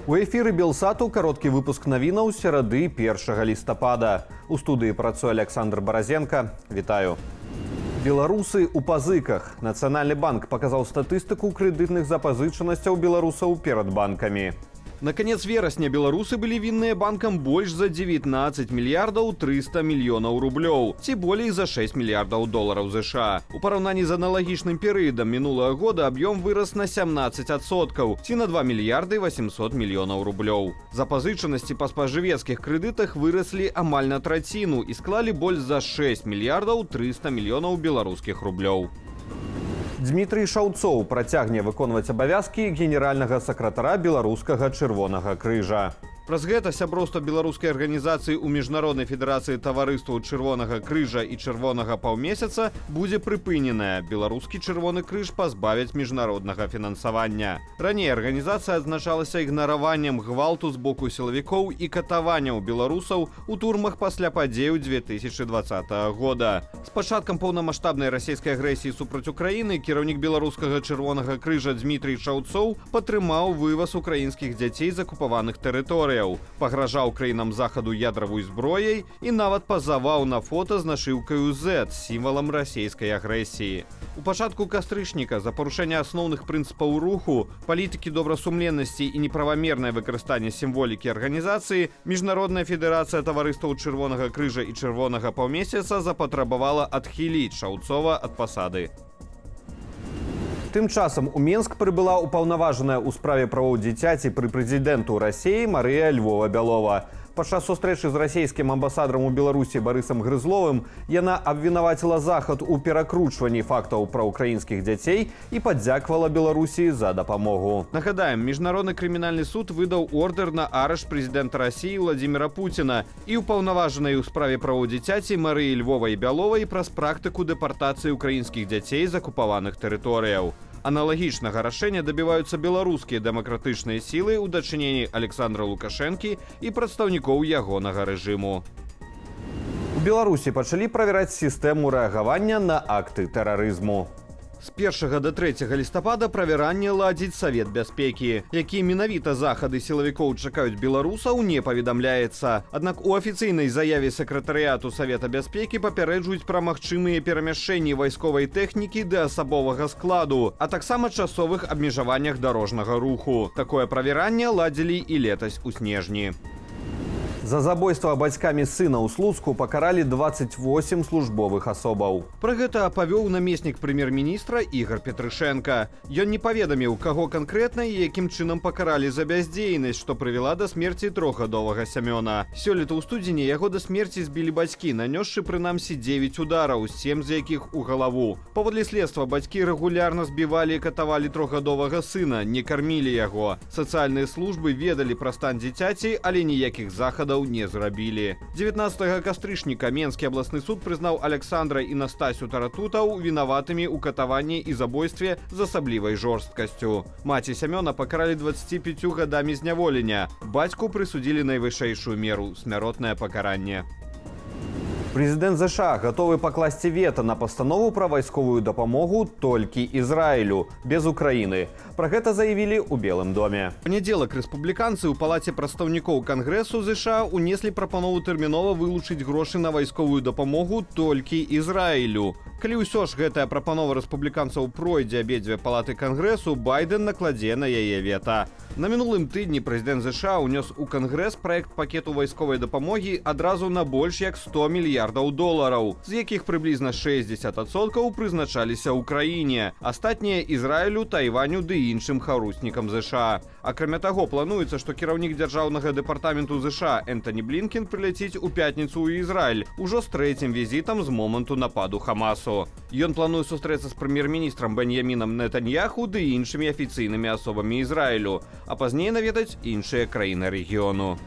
У эфіры Белсату кароткі выпуск навінаў серады 1 лістапада. У студыі працуе Аляксандр Баразенка. Вітаю. Беларусы ў пазыках. Нацыянальны банк паказаў статыстыку крэдытных запазычанасцяў беларусаў перад банкамі. На канец верасня беларусы былі вінныя банкам больш за 19 мільярдаў 300 мільёнаў рублёў ці болей за 6 мільярдаў долараў ЗША. У параўнанні з аналагічным перыядам мінулага года аб'ём вырас на 17% ці на 2 мільярды 800 мільёнаў рублёў. Запазычанасці па спажывецкіх крэдытах выраслі амаль на траціну і склалі больш за 6 мільярдаў 300 мільёнаў беларускіх рублёў. Дзмітрый Шаўцоў працягне выконваць абавязкі генеральнага сакратара Беларускага Чырвонага Крыжа. Праз гэта сяброўства беларускай арганізацыі ў Міжнароднай федэрацыі таварыстваў Чырвонага Крыжа і Чырвонага Паўмесяца будзе прыпыненая. Беларускі Чырвоны Крыж пазбавяць міжнароднага фінансавання. Раней арганізацыя адзначалася ігнараваннем гвалту з боку сілавікоў і катаванняў беларусаў у турмах пасля падзеяў 2020 года. З пачаткам паўнамасштабнай расійскай агрэсіі супраць Украіны кіраўнік Беларускага Чырвонага Крыжа Дзмітрый Шаўцоў падтрымаў вываз украінскіх дзяцей з акупаваных тэрыторыяў, пагражаў краінам Захаду ядравой зброяй і нават пазаваў на фота з нашыўкаю Z, сімвалам расійскай агрэсіі. У пачатку кастрычніка за парушэнне асноўных прынцыпаў руху, палітыкі добрасумленнасці і неправамернае выкарыстанне сімволікі арганізацыі Міжнародная федэрацыя таварыстваў Чырвонага Крыжа і Чырвонага Паўмесяца запатрабавала адхіліць Шаўцова ад пасады. Тым часам у Менск прыбыла ўпаўнаважаная ў справе правоў дзіцяці пры прэзідэнту Расеі Марыя Львова-Бялова. Падчас сустрэчы з расійскім амбасадарам у Беларусі Барысам Грызловым яна абвінаваціла Захад у перакручванні фактаў пра украінскіх дзяцей і падзякавала Беларусі за дапамогу. Нагадаем, Міжнародны крымінальны суд выдаў ордэр на арышт прэзідэнта Расіі Уладзіміра Пуціна і ўпаўнаважанай у справе правоў дзіцяці Марыі Львовай-Бяловай праз практыку дэпартацыі украінскіх дзяцей з акупаваных тэрыторыяў. Аналагічнага рашэння дабіваюцца беларускія дэмакратычныя сілы ў дачыненні Аляксандра Лукашэнкі і прадстаўнікоў ягонага рэжыму. У Беларусі пачалі правяраць сістэму рэагавання на акты тэрарызму. З 1 до 3 лістапада правяранне ладзіць Савет бяспекі. Якія менавіта захады сілавікоў чакаюць беларусаў, не паведамляецца. Аднак у афіцыйнай заяве сакратарыяту Савета бяспекі папярэджваюць пра магчымыя перамяшчэнні вайсковай тэхнікі ды асабовага складу, а таксама часовых абмежаваннях дарожнага руху. Такое правяранне ладзілі і летась у снежні. За забойства бацькамі сына ў Слуцку пакаралі 28 службовых асобаў. Пра гэта апавёў намеснік прэм'ер-міністра Ігар Петрышэнка. Ён не паведаміў, каго канкрэтна і якім чынам пакаралі за бяздзейнасць, што прывяла да смерці трохгадовага Сямёна. Сёлета ў студзені яго да смерці збілі бацькі, нанёсшы прынамсі 9 удараў, сем з якіх у галаву. Паводле следства, бацькі рэгулярна збівалі і катавалі трохгадовага сына, не кармілі яго. Сацыяльныя службы ведалі пра стан дзіцяці, але ніякіх захадаў не зрабілі. 19 кастрычніка Менскі абласны суд прызнаў Аляксандра і Настасю Таратутаў вінаватымі ў катаванні і забойстве з асаблівай жорсткасцю. Маці Сямёна пакаралі 25 гадамі зняволення. Бацьку прысудзілі найвышэйшую меру — смяротнае пакаранне. Прэзідэнт ЗША гатовы пакласці вета на пастанову пра вайсковую дапамогу толькі Ізраілю, без Украіны. Пра гэта заявілі ў Белым доме. Панядзелак рэспубліканцы ў Палаце прадстаўнікоў Кангрэсу ЗША унеслі прапанову тэрмінова вылучыць грошы на вайсковую дапамогу толькі Ізраілю. Калі ўсё ж гэтая прапанова рэспубліканцаў пройдзе абедзве палаты Кангрэсу, Байден накладзе на яе вета. На мінулым тыдні прэзідэнт ЗША ўнёс у Кангрэс праект пакету вайсковай дапамогі адразу на больш як 100 мільярдаў долараў, з якіх прыблізна 60% прызначаліся Украіне, астатнія — Ізраілю, Тайваню ды іншым хаўруснікам ЗША. Акрамя таго, плануецца, што кіраўнік дзяржаўнага дэпартаменту ЗША Энтані Блінкен прыляціць у пятніцу ў Ізраіль ужо з трэцім візітам з моманту нападу Хамасу. Ён плануе сустрэцца з прэм'ер-міністрам Бэньямінам Нетаньяху ды іншымі афіцыйнымі асобамі Ізраілю, а пазней наведаць іншыя краіны рэгіёну.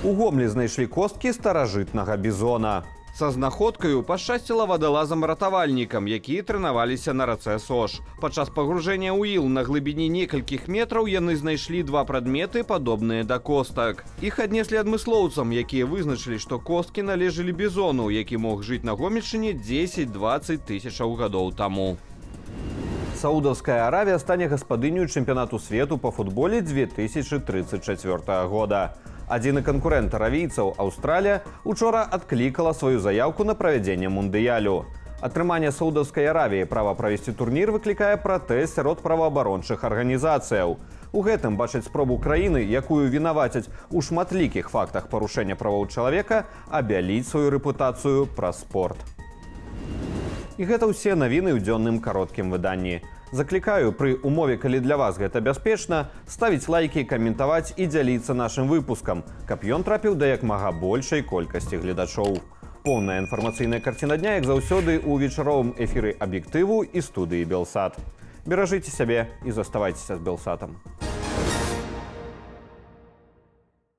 У Гомлі знайшлі косткі старажытнага бізона. Са знаходкаю пашчасціла вадалазам-ратавальнікам, якія трэнаваліся на рацэ Сож. Падчас пагружэння ў іл на глыбіні некалькіх метраў яны знайшлі два прадметы, падобныя да костак. Іх аднеслі адмыслоўцам, якія вызначылі, што косткі належалі бізону, які мог жыць на Гомельшчыне 10-20 тысячаў гадоў таму. Саудаўская Аравія стане гаспадыняю чэмпіянату свету па футболе 2034 года. Адзіны канкурэнт аравійцаў, Аўстралія, учора адклікала сваю заяўку на правядзенне мундыялю. Атрыманне Саудаўскай Аравіі права правесці турнір выклікае пратэст сярод праваабарончых арганізацыяў. У гэтым бачаць спробу краіны, якую вінавацяць у шматлікіх фактах парушэння правоў чалавека, абяліць сваю рэпутацыю праз спорт. І гэта ўсе навіны ў дзённым кароткім выданні. Заклікаю, пры умове, калі для вас гэта бяспечна, ставіць лайкі, каментаваць і дзяліцца нашым выпускам, каб ён трапіў да як мага большай колькасці гледачоў. Поўная інфармацыйная карціна дня, як заўсёды, у вечаровым эфіры «Аб'ектыву» і студыі Белсат. Беражыце сябе і заставайцеся з Белсатам.